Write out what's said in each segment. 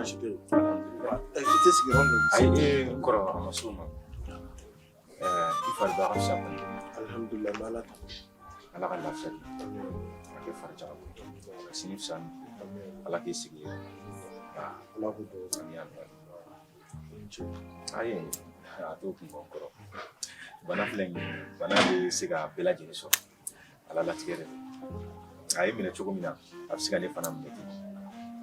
Baasi tɛ yen. I tɛ sigi yɔrɔ min? Ayi, n kɔrɔ, a ma s'o ma. I fari bɛ, a ka fisa kɔni? Alihamudulila, n bɛ Ala tanu. Ala ka lafiya di, a kɛ fari jagabɔ ye, ka sini fisaya ni bi ye. Ala k'i sigi yɛrɛ. Ala k'o dɔn. Ami, ami. Ayi, a t'o kun bɔ n kɔrɔ. Bana filɛ nin ye, bana bɛ se ka bɛɛ lajɛlen sɔrɔ. Ala latigɛ de don. A ye minɛ cogo min na, a bɛ se ka ne fana minɛ ten.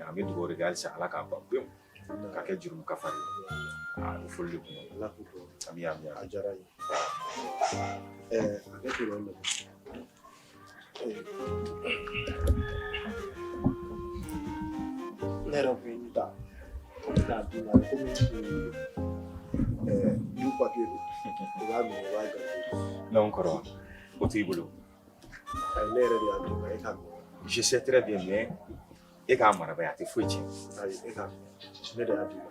An bɛ dugawu de kɛ halisa, Ala k'a ban pewu, k'a kɛ jurumu kafari ye. Aa, o foli de kun don. Ala k'o dɔn. Ami, ami. A diyara n ye. A kɛ to yɔrɔ min. Ne yɛrɛ kun ye nin ta ko n bɛna d'i ma komi du papiye don, i b'a minɛ, i b'a garder. Non kɔrɔ, o t'i bolo. Ayi, ne yɛrɛ de y'a d'i ma, e k'a minɛ. Je sais très bien, mais e k'a mara ba ye, a tɛ foyi tiɲɛ. Ayi, e k'a minɛ, ne de y'a d'i ma.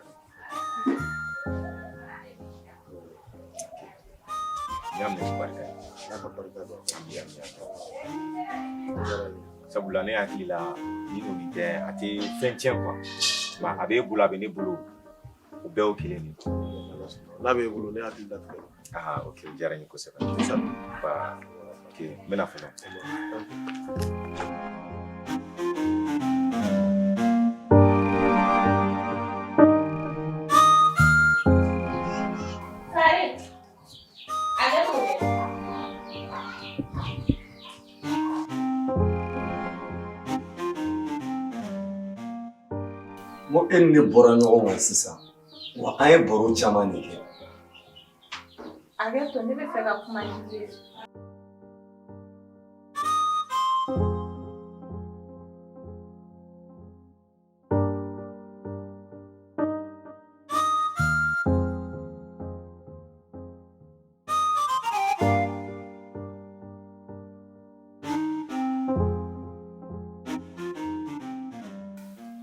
N y'a minɛ ni barika ye. Ala ka barika don. Ami, ami, ami. A diyara n ye. Sabula ne hakili la, ni nin tɛ, a tɛ fɛn tiɲɛ quoi. Ma a b'e bolo, a bɛ ne bolo, o bɛɛ y'o kelen de ye. N'a b'e bolo, ne hakili latigɛ. Ah ok, o diyara n ye kosɛbɛ. Ba, ok, n bɛna fɔlɔ. Sare, ale ko dɛ. N ko e ni ne bɔra ɲɔgɔn kan sisan wa, an ye baro caman de kɛ. Hakɛ to, ne bɛ fɛ ka kuma n'i ye.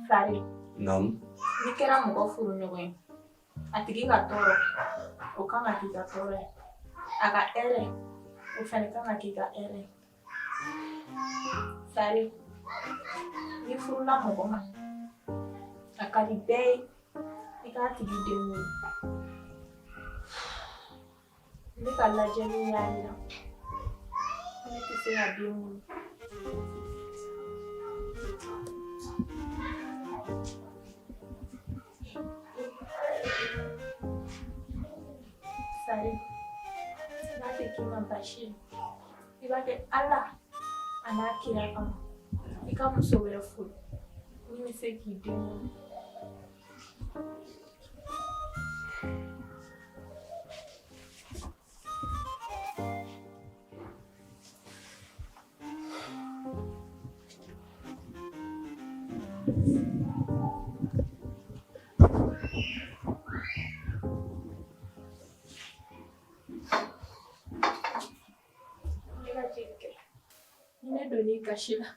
Sare. Naamu. N'i kɛra mɔgɔ furu ɲɔgɔn ye, a tigi ka tɔɔrɔ, o kan ka k'i ka tɔɔrɔ ye. A ka hɛrɛ, o fana kan ka k'i ka hɛrɛ ye. Sare, n'i furula mɔgɔ ma, a ka di bɛɛ ye i k'a tigi den wolo. Ne ka lajɛliw y'a jira ne tɛ se ka den wolo. Sare, n'a tɛ k'i ma baasi ye, i b'a kɛ Ala a n'a kira kama, i ka muso wɛrɛ furu min bɛ se k'i den wolo. Ne ka jelikɛ, ni ne donn'i gasi la,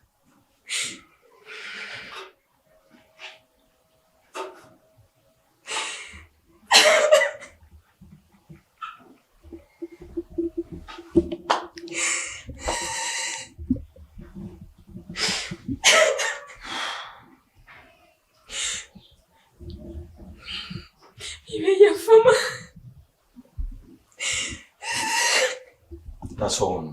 i bɛ yafa n ma. Taa so kɔnɔ.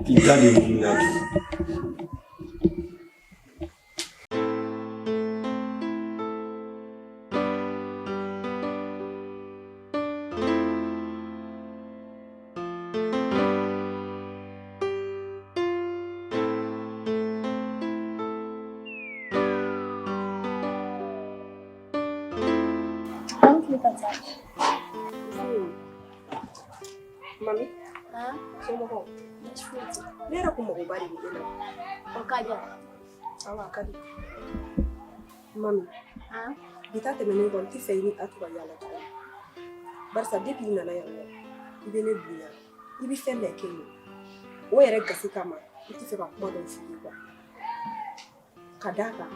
I da de ɲini na tugun. Mami, somɔgɔw? Ne yɛrɛ kun magoba de bɛ e la. O ka di. Awa, a ka di. Mami, bi ta tɛmɛnen kɔ, n tɛ fɛ i ni Atu ka yaala tuguni. Barisa depuis i nana yan nɔ, i bɛ ne bonya, i bɛ fɛn bɛɛ kɛ n ye. O yɛrɛ gasi kama, n tɛ fɛ ka kuma dɔw f'i ye quoi. Ka d'a kan,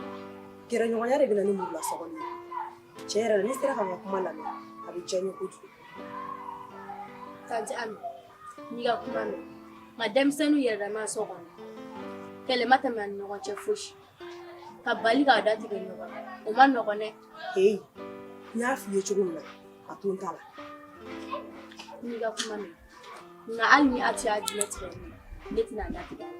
gɛrɛɲɔgɔnya de bɛ na ni murula sɔgɔli ye. Tiɲɛ yɛrɛ la, n'i sera ka n ka kuma lamɛn, a bɛ diya n ye kojugu. Tanti Ami, n'i ka kuma mɛn. Nka denmisɛnninw yɛrɛ dama so kɔnɔ, kɛlɛ ma tɛmɛ an ni ɲɔgɔn cɛ fosi. Ka bali k'a datigɛ ɲɔgɔn na, o ma nɔgɔn dɛ. Heyi, n y'a f'i ye cogo min na, a to n ta la. N y'i ka kuma mɛn. Nka hali ni Atu y'a jinɛ tigɛ ne na, ne tɛna a datigɛ a la.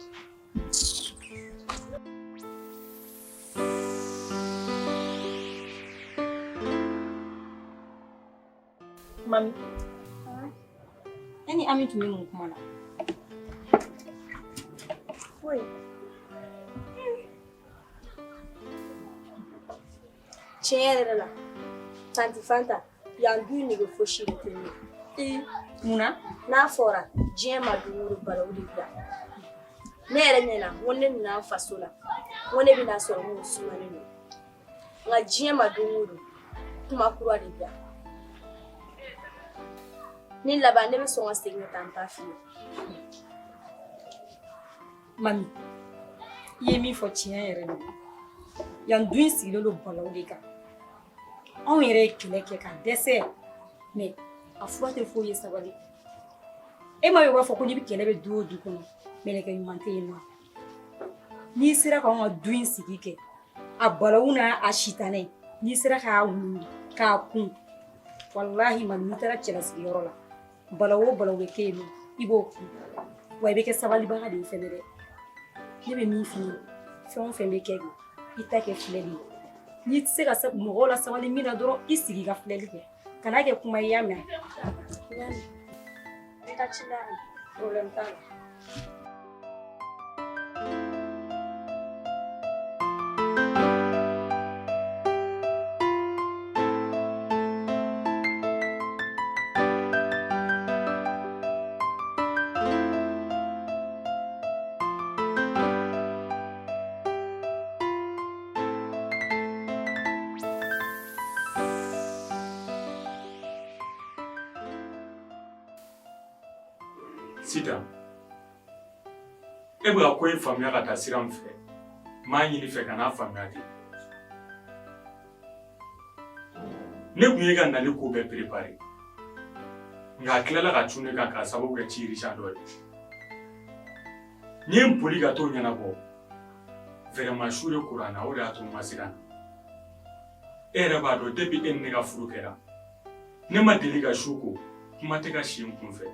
Mami, e ni Ami tun bɛ mun kuma na? Foyi. Tiɲɛ yɛrɛ la, tanti Fanta, yan du in nege fosi de tɛ ne na. Ee, mun na? N'a fɔra diɲɛ ma don o don balawu de bila. Ne yɛrɛ ɲɛna n ko ne nana n faso la, n ko ne bɛna sɔrɔ mun sumanen don. Nka diɲɛ ma don o don kuma kura de bila. Ni laban ne bɛ sɔn ka segin ka taa n ta f'i ye. Mami, i ye min fɔ tiɲɛ yɛrɛ don. Yan du in sigilen don balawu de kan. Anw yɛrɛ ye kɛlɛ kɛ ka dɛsɛ, mais a fura tɛ foyi ye sabali. E m'a ye u b'a fɔ ko n'i bɛ kɛlɛ bɛ du o du kɔnɔ, mɛlɛkɛ ɲuman tɛ yen nɔ. N'i sera k'anw ka du in sigi kɛ, a balawu n'a a sitanɛ, n'i sera k'a muɲu k'a kun, walahi mami n'i taara cɛlasigiyɔrɔ la, balawu o balawu bɛ kɛ yen nɔ, i b'o kun. Wa i bɛ kɛ sabalibaga de ye fɛnɛ dɛ. Ne bɛ min f'i ye, fɛn o fɛn bɛ kɛ i ta kɛ filɛli ye. N'i tɛ se ka mɔgɔw la sabali min na dɔrɔn, i sigi ka filɛli kɛ. Kana kɛ kuma ye, i y'a mɛn? N y'a mɛn. N ka ci la. Problème t'a la. Sitan e bɛ ka ko in faamuya ka taa sira min fɛ n b'a ɲini i fɛ kan'a faamuya ten ne tun ye ka nali ko bɛɛ préparé nka a tilala ka cun ne kan k'a sababu kɛ ci urgent dɔ ye n ye n boli ka t'o ɲɛnabɔ vraiment su de kora n na o de y'a to n ma se ka na e yɛrɛ b'a dɔn depuis e ni ne ka furu kɛra ne ma deli ka su ko kuma tɛ ka si n kun fɛ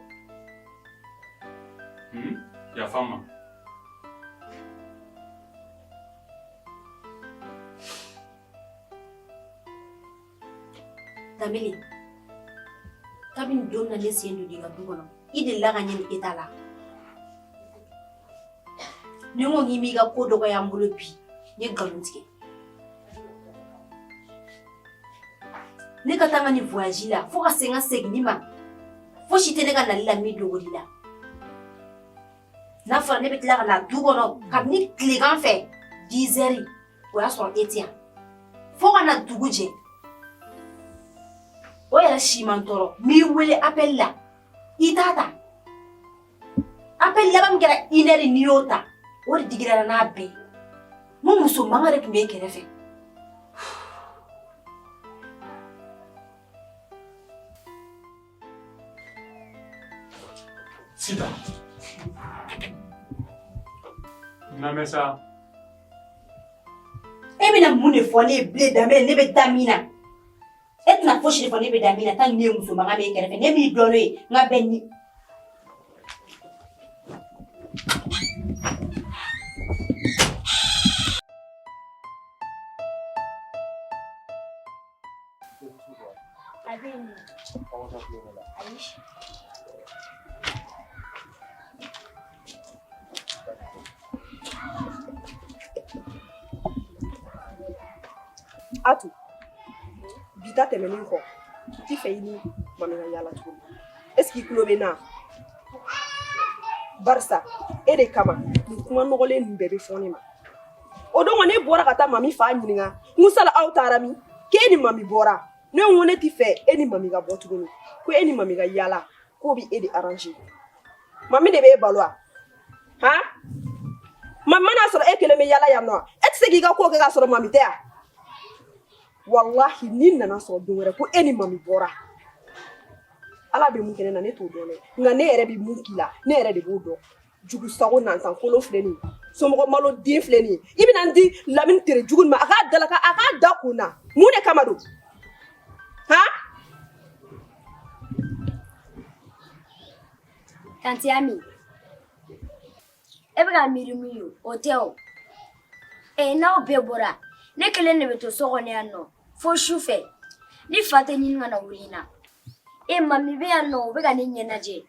yafa n ma. Danbele, kabini don min na ne sen donna i ka du kɔnɔ, i delila ka n ye nin état la. Ni n ko k'i m'i ka ko dɔgɔya n bolo bi, n ye nkalon tigɛ. Ne ka taa n ka nin voyage la fo ka se n ka seginni ma, fosi tɛ ne ka nali la min dogol'i la. N'a fɔra ne bɛ tila ka na du kɔnɔ kabini tilegan fɛ 10 heures, o y'a sɔrɔ e tɛ yan fo ka na dugu jɛ. O yɛrɛ si ma n tɔɔrɔ, n b'i wele appel la, i t'a ta. Appel laban min kɛra une heure n'i y'o ta, o de digira n'a bɛɛ ye. N ko muso mankan de tun b'e kɛrɛfɛ. Sitan n lamɛn sa. E bɛna mun de fɔ ne ye bilen Danbele, ne bɛ da min na? E tɛna fosi de fɔ ne bɛ da min na tant que ne ye muso mankan b'e kɛrɛfɛ. Ne m'i dɔn n'o ye, n ka bɛn ni A bɛ yen nɔ. Ayi. Atu, bi ta tɛmɛnen kɔ, n t'i fɛ i ni mami ka yaala tuguni. Est ce que i tulo bɛ n na? Barisa e de kama nin kuma nɔgɔlen ninnu bɛɛ bɛ fɔ ne ma. O don ne bɔra ka taa mami fa ɲininka, n ko sala aw taara min? K'e ni mami bɔra. Ne ko ne t'i fɛ e ni mami ka bɔ tuguni, ko e ni mami ka yaala k'o bɛ e de arranger. Mami de bɛ e balo wa? Han? Mami man'a sɔrɔ e kelen bɛ yaala yan nɔ, e tɛ se k'i ka ko kɛ k'a sɔrɔ mami tɛ yan? Walahi n'i nana sɔrɔ don wɛrɛ ko e ni mami bɔra, Ala bɛ mun kɛ ne na ne t'o dɔn dɛ, nka ne yɛrɛ bɛ mun k'i la ne yɛrɛ de b'o dɔn. Jugu sago nantan kolon filɛ nin ye somɔgɔ malo den filɛ nin ye i bɛna n di lamini tere jugu nin ma a k'a dalaka a k'a da kun na mun de kama don han. Tanti Ami e bɛ ka miiri min ye o tɛ o ee n'aw bɛɛ bɔra ne kelen de bɛ to so kɔnɔ yan nɔ fo su fɛ ni fa tɛ ɲini ka na wuli n na e mami bɛ yan nɔ o bɛ ka ne ɲɛnajɛ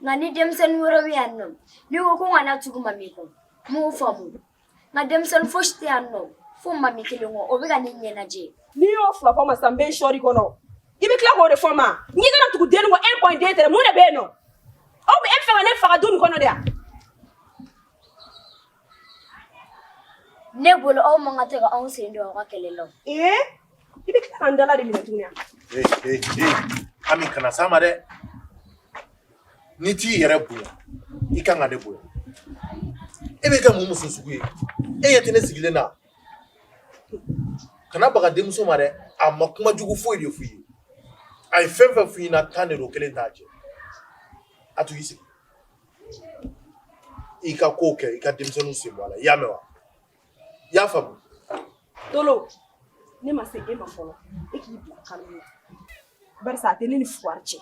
nka ni denmisɛnnin wɛrɛ bɛ yan nɔ n'i ko ko n kana tugu mami kɔ n m'o faamu nka denmisɛnnin fosi tɛ yan nɔ fo mami kelen kɔ o bɛ ka ne ɲɛnajɛ. N'i y'o fila fɔ n ma sisan n bɛ n sɔɔri kɔnɔ i bɛ tila k'o de fɔ n ma n k'i kana tugu dennin kɔ un point deux traits mun de bɛ yen nɔ aw bɛ e bɛ fɛ ka ne faga du nin kɔnɔ de wa. Ne bolo aw man kan tɛ ka anw sen don aw ka kɛlɛ la. Ee i bɛ tila ka n dala de minɛ tuguni wa. Ee ee ee Ami kana s'a ma dɛ. N'i t'i yɛrɛ bonya i kan ka ne bonya. E bɛ kɛ mun muso sugu ye? E ɲɛ tɛ ne sigilen na. Kana baga denmuso ma dɛ. A ma kuma jugu foyi de f'i ye. A ye fɛn fɛn f'i ɲɛna tan de don kelen t'a jɛ. A to i sigi. I ka kow kɛ i ka denmisɛnninw sen bɔ a la i y'a mɛn wa i y'a faamu tolo ne ma se e ma fɔlɔ e k'i bila calme na barisa a tɛ ne ni fuwari cɛ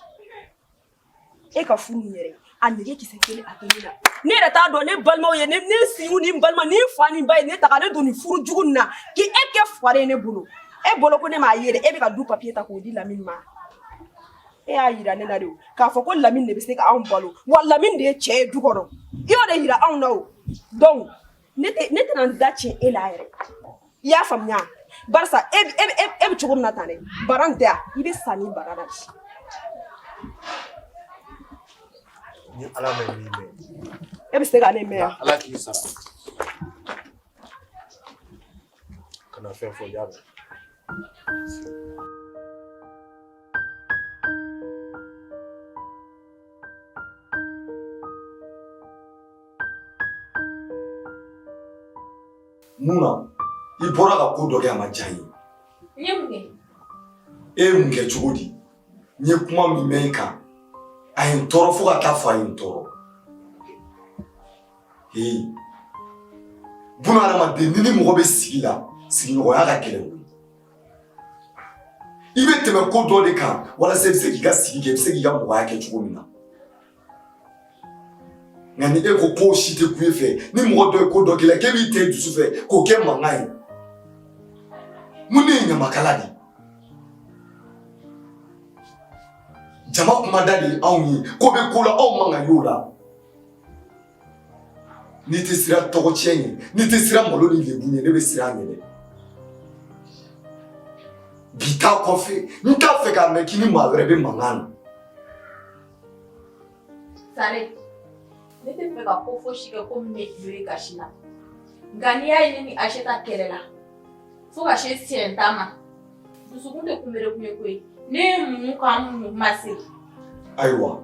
e ka furu in yɛrɛ a nege kisɛ kelen a tɛ ne la ne yɛrɛ t'a dɔn ne balimaw ye ne ne sinw ni n balima ni n fa ni n ba ye ne ta ka ne don nin furu jugu nin na k'i e kɛ fuwari ye ne bolo e bolo ko ne m'a ye dɛ e bɛ ka du papiye ta k'o di lamini ma e y'a yira ne na de o k'a fɔ ko lamini de bɛ se ka anw balo wa lamini de ye cɛ ye du kɔnɔ i y'o de yira anw na o donc ne tɛ ne tɛna n da tiɲɛ e la yɛrɛ i y'a faamuya barisa e e e e bɛ cogo min na tan dɛ bara nin tɛ yan i bɛ sa ni bara la bi. Ni ala ma min mɛn. E bɛ se ka ne mɛn yan. Ala k'i sara. Kana fɛn fɔ i y'a mɛn. Mun na i bɔra ka ko dɔ kɛ a ma diya n ye. N ye mun kɛ? E ye mun kɛ cogo di? N ye kuma min mɛn i kan, a ye n tɔɔrɔ fo ka taa fɔ a ye n tɔɔrɔ. Heyi, buna hadamaden n'i ni mɔgɔ bɛ sigi la, sigiɲɔgɔnya ka gɛlɛn koyi. I bɛ tɛmɛ ko dɔ de kan walasa i bɛ se k'i ka sigi kɛ, i bɛ se k'i ka mɔgɔya kɛ cogo min na. Nka ni e ko k'o si tɛ kun e fɛ, ni mɔgɔ dɔ ye ko dɔ k'i la k'e b'i ta i dusu fɛ k'o kɛ mankan ye, mun ne ye ɲamakala de ye? Jama kumada de ye anw ye, ko bɛ ko la anw man ka y'o la. N'i tɛ siran tɔgɔ tiɲɛ ɲɛ, n'i tɛ siran malo ni lebu ɲɛ, ne bɛ siran a ɲɛ dɛ. Bi ta kɔfɛ, n t'a fɛ k'a mɛn k'i ni maa wɛrɛ bɛ mankan na. Sare, ne tɛ fɛ ka ko fosi kɛ ko min bɛ don e gasi la. Nka n'i y'a ye ne ni Aseta kɛlɛla fo ka se siɲɛ tan ma, dusukun tɛ kunberekun ye koyi. Ne ye muɲu ka muɲu ma se. Ayiwa,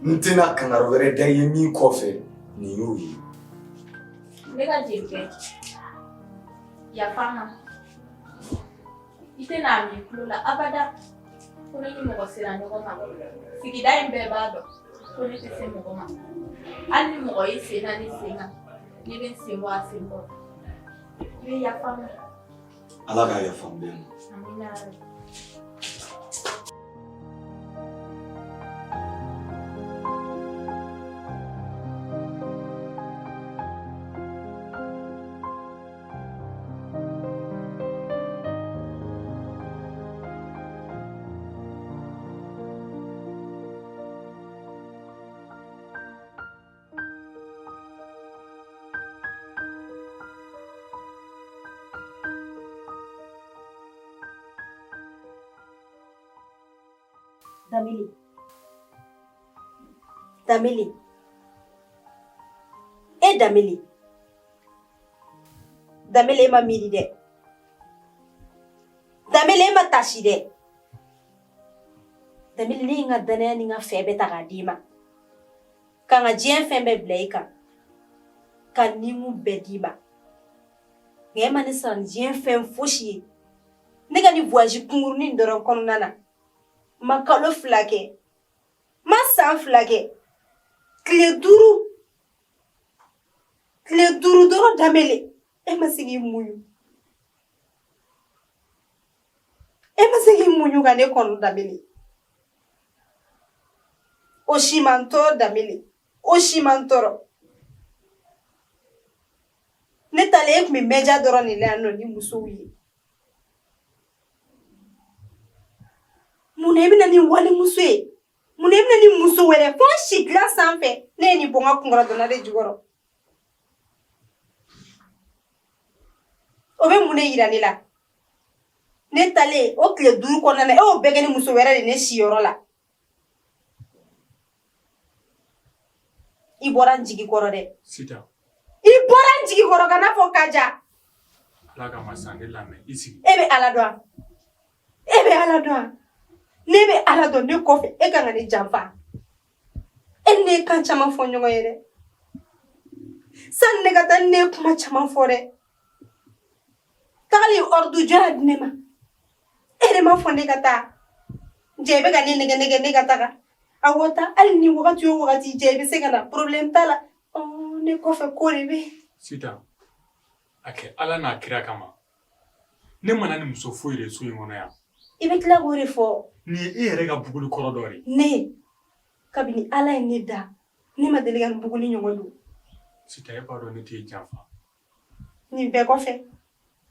n tɛna kangari wɛrɛ da i ye min kɔfɛ nin y'o ye. Ne ka jelikɛ, yafa n ma. I tɛna a mɛn i tulo la abada ko ne ni mɔgɔ sera ɲɔgɔn ma. Sigida in bɛɛ b'a dɔn ko ne tɛ se mɔgɔ ma. Hali ni mɔgɔ y'i sen da ne sen kan, ne bɛ n sen bɔ a sen kɔrɔ. I bɛ yafa n ma. Ala ka yafa an bɛɛ ma. Amina yarabi. Danbele. Danbele. E Danbele. Danbele e ma miiri dɛ. Danbele e ma tasi dɛ. Danbele ne ye n ka danaya ni n ka fɛ bɛɛ ta k'a d'i ma. Ka n ka diɲɛ fɛn bɛɛ bila i kan. Ka ninkun bɛɛ d'i ma. Nka e ma ne sara ni diɲɛ fɛn fosi ye. Ne ka nin voyage kunkurunin dɔrɔn kɔnɔna na. N ma kalo 2 kɛ. N ma san 2 kɛ. Tile 5. Tile 5 dɔrɔn Danbele, e ma se k'i muɲu. E ma se k'i muɲu ka ne kɔnɔ Danbele. O si ma n tɔɔrɔ Danbele. O si ma n tɔɔrɔ. Ne talen e tun bɛ média dɔrɔn de la yan nɔ ni musow ye. Mun na i bɛ na ni walimuso ye? Mun na i bɛ na ni muso wɛrɛ fo n si dilan sanfɛ? Ne ye nin bɔ n ka kunkɔrɔdonna de jukɔrɔ. O bɛ mun de yira ne la? Ne talen o tile 5 kɔnɔna na e y'o bɛɛ kɛ ni muso wɛrɛ de ne siyɔrɔ la. I bɔra n jigi kɔrɔ dɛ. Sita. I bɔra n jigi kɔrɔ kana fɔ Kaja. Ala kama sa ne lamɛn i sigi. E bɛ Ala dɔn wa? E bɛ Ala dɔn wa? Ne bɛ Ala dɔn ne kɔfɛ e kan ka ne janfa. E ni ne ye kan caman fɔ ɲɔgɔn ye dɛ. Sani ne ka taa ne ye kuma caman fɔ dɛ. Tagali ordre jɔn y'a di ne ma? E de ma fɔ ne ka taa. Jɛ i bɛ ka ne nɛgɛ nɛgɛ ne ka taga. Awɔ taa hali ni wagati o wagati jɛ i bɛ se ka na problème t'a la. Ne kɔfɛ ko de bɛ yen. Sita, a kɛ Ala n'a kira kama. Ne ma na ni muso foyi de so in kɔnɔ yan. I bɛ tila k'o de fɔ. Nin ye e yɛrɛ ka buguli kɔrɔ dɔ de ye. Ne, kabini Ala ye ne da, ne ma deli ka nin buguli ɲɔgɔn don. Sita, e b'a dɔn ne t'e janfa. Nin bɛɛ kɔfɛ.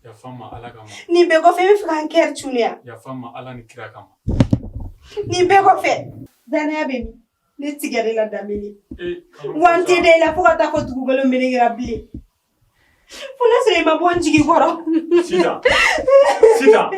Yafa n ma Ala kama. Nin bɛɛ kɔfɛ i bɛ fɛ ka n kɛri cun de wa? Yafa n ma Ala ni kira kama. Nin bɛɛ kɔfɛ danaya bɛ min? Ne tigɛra i la Danbele. Wa n tɛ da i la fo ka taa fɔ dugukolo melekera bilen. Fo n'a sɔrɔ i ma bɔ n jigi kɔrɔ. Sita. Sita.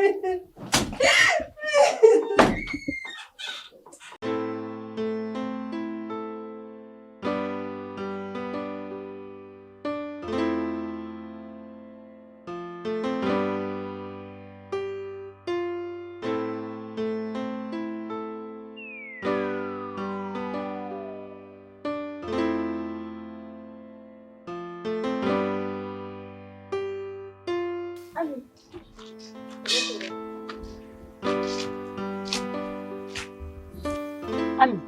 Ami,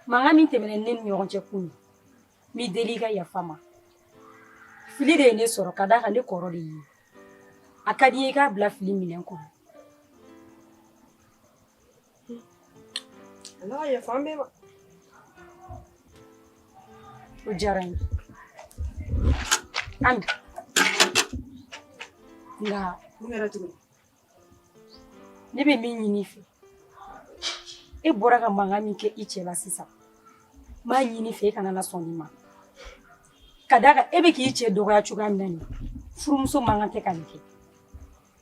mankan min tɛmɛna ne ni ɲɔgɔn cɛ kunun n b'i deli i ka yafa n ma fili de ye ne sɔrɔ ka d'a kan ne kɔrɔ de y'i ye a ka di n ye i k'a bila fili minɛn kɔnɔ Ala ka yafa an bɛɛ ma. O diyara n ye Ami nka mun kɛra tuguni? Ne bɛ min ɲini i fɛ e bɔra ka mankan min kɛ i cɛ la sisan n b'a ɲini i fɛ i kana na sɔn nin ma ka d'a kan e bɛ k'i cɛ dɔgɔya cogoya min na nin furumuso man kan tɛ ka nin kɛ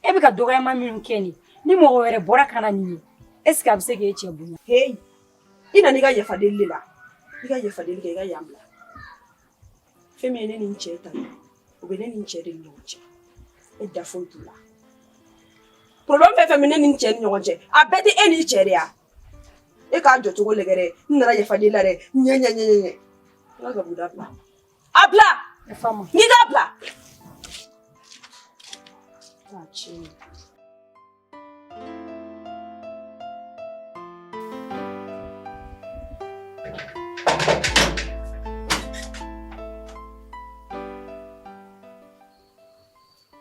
e bɛ ka dɔgɔyama minnu kɛ nin ni mɔgɔ wɛrɛ bɔra ka na nin ye est ce que a bɛ se k'e cɛ bonya heyi i nana i ka yafa deli de la i ka yafa deli kɛ i ka yan bila fɛn min ye ne ni n cɛ ta ye o bɛ ne ni n cɛ de ni ɲɔgɔn cɛ e da foyi t'o la problème fɛn fɛn bɛ ne ni n cɛ ni ɲɔgɔn cɛ a bɛɛ tɛ e n'i cɛ de ya e k'a jɔ cogo lajɛ dɛ n nana yafa deli la dɛ ɲɛ ɲɛ ɲɛ ɲɛ n ka gabuda bila a bila n'i k'a bila a tiɲɛ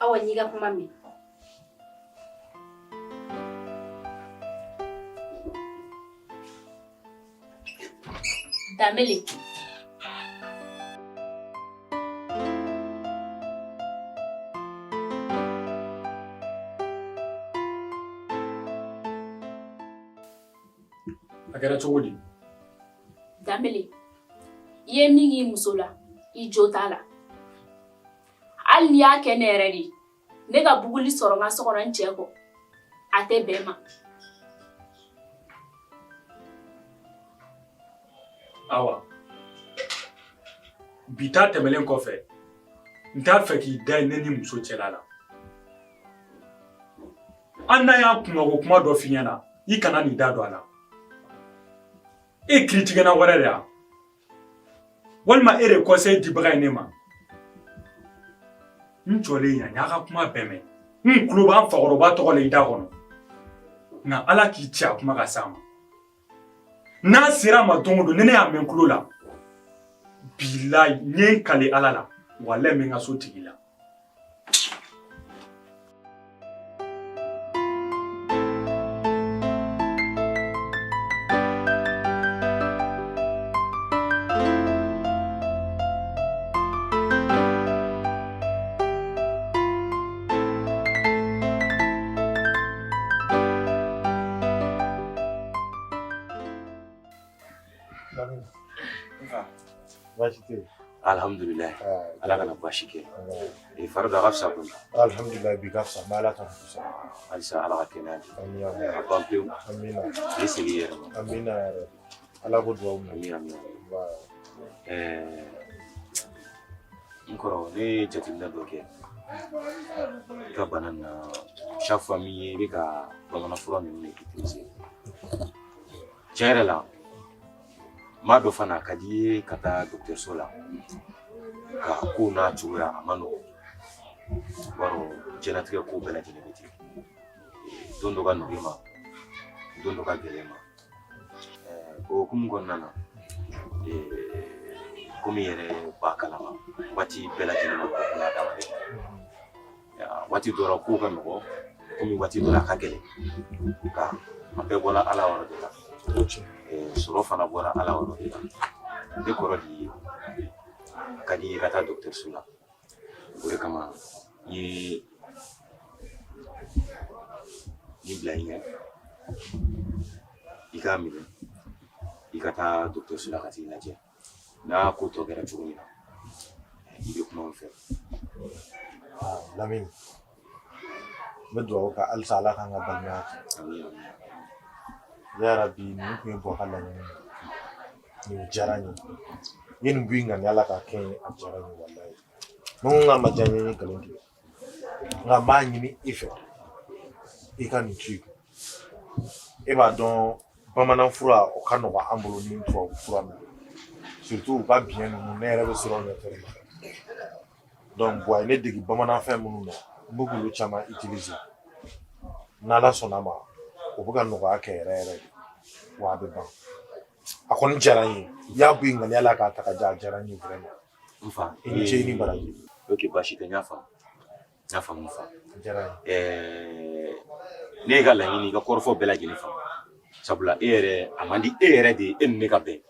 Awa n y'i ka kuma mɛn. Danbele. A kɛra cogo di? Danbele, i ye min k'i muso la, i jo t'a la. Hali n'i y'a kɛ ne yɛrɛ de ye, ne ka buguli sɔrɔ n ka so kɔnɔ n cɛ kɔ, a tɛ bɛn n ma. Awa, bi ta tɛmɛlen kɔfɛ, n t'a fɛ k'i da ye ne ni muso cɛla la. Hali n'a y'a kunkanko kuma dɔ f'i ɲɛna, i kana n'i da don a la. E ye kiritigɛna wɛrɛ de ya walima e de ye conseil dibaga ye ne ma. N jɔlen yan, n y'a ka kuma bɛɛ mɛn. N tulo b'an fakɔrɔba tɔgɔ la i da kɔnɔ. Nka Ala k'i ci a kuma ka s'a ma. N'a sera a ma don o don, ni ne y'a mɛn tulo la, Bilayi, n ye n kali Ala la, walayi n bɛ n ka so tigi la. Baasi tɛ yen. Alhamdulilayi Ala kana baasi kɛ e fari da ka fisa kɔni. Alhamdulilayi, bi ka fisa, n bɛ Ala tanu kosɛbɛ. Halisa Ala ka kɛnɛya di. Amina. A ban pewu. Amina. I segin i yɛrɛ ma. Amina yɛrɛ. Ala k'o dugawu minɛ. Amina, amina. Ɛɛ n kɔrɔ, ne ye jateminɛ dɔ kɛ i ka bana nin na. Chaque fois min ye i bɛ ka bamanan fura ninnu de utiliser, tiɲɛ yɛrɛ la, n b'a dɔn fana a ka di i ye ka taa dɔgɔtɔrɔso la, nka kow n'a cogoya a ma nɔgɔn. B'a dɔn diɲɛlatigɛ ko bɛɛ lajɛlen bɛ ten, don dɔ ka nɔgɔn i ma, don dɔ ka gɛlɛn i ma. O hukumu kɔnɔna na, komi i yɛrɛ b'a kalama, waati bɛɛ lajɛlen ma nɔgɔn buna adamaden ma. Waati dɔ la kow ka nɔgɔn, komi waati dɔ la a ka gɛlɛn, nka a bɛɛ bɔra Ala yɔrɔ de la, sɔrɔ fana bɔra Ala yɔrɔ de la. Ne kɔrɔ de ye a ka di i ye ka taa dɔgɔtɔrɔso la, o de kama n ye nin bila i ɲɛ, i k'a minɛ, i ka taa dɔgɔtɔrɔso la ka t'i lajɛ. N'a ko tɔ kɛra cogo min na, i bɛ kuma n fɛ. Lamini, n bɛ dugawu kɛ halisa Ala k'an ka balimaya kɛ. Yarabi, nin tun ye Buwa ka laɲini ye, nin diyara n ye. I ye nin bɔ i ŋaniya la k'a kɛ n ye, a diyara n ye walayi. Ni n ko k'a ma diya n ye, n ye nkalon tigɛ. Nka n b'a ɲini i fɛ, i ka nin to i kun. E b'a dɔn bamanan fura o ka nɔgɔn an bolo ni tubabu fura ninnu ye, surtout u ka biɲɛ ninnu, ne yɛrɛ bɛ siran o ɲɛ tellement. Donc Buwa ye ne dege bamanan fɛn minnu na, n bɛ k'olu caman utiliser. N'Ala sɔnna a ma, o bɛ ka nɔgɔya kɛ yɛrɛ yɛrɛ de, wa a bɛ ban. A kɔni diyara n ye, i y'a bɔ i ŋaniya la k'a ta ka di, a diyara n ye vraiment. N fa. I ni ce, i ni baraji. Ok, baasi tɛ, n y'a faamu, n y'a faamu n fa. A diyara n ye. Ne ye ka laɲini, i ka kɔrɔfɔ bɛɛ lajɛlen faamu, sabula e yɛrɛ a man di e yɛrɛ de ye e ni ne ka bɛn.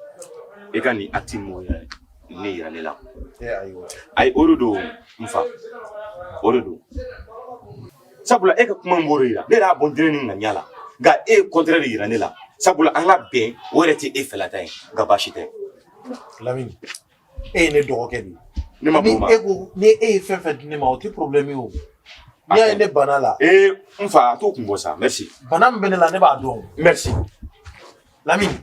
E ka nin acte mun ye ne yira ne la. Ayiwa. Ayi, o de don n fa, o de don, sabula e ka kuma min b'o de yira ne yɛrɛ y'a bɔ n tɛnɛ ni ŋaniya la, nka e ye contraire de yira ne la, sabula an ka bɛn o yɛrɛ tɛ e fɛlata ye, nka baasi tɛ. Lamini, e ye ne dɔgɔkɛ de ye. Ne ma Ni b'o ma. e ko ni e ye fɛn fɛn di ne ma, o tɛ problème ye o. N'i y'a ye ne bana la. Ee n fa, a t'o kun bɔ sa, merci. Bana min bɛ ne la, ne b'a dɔn. Merci. Lamini.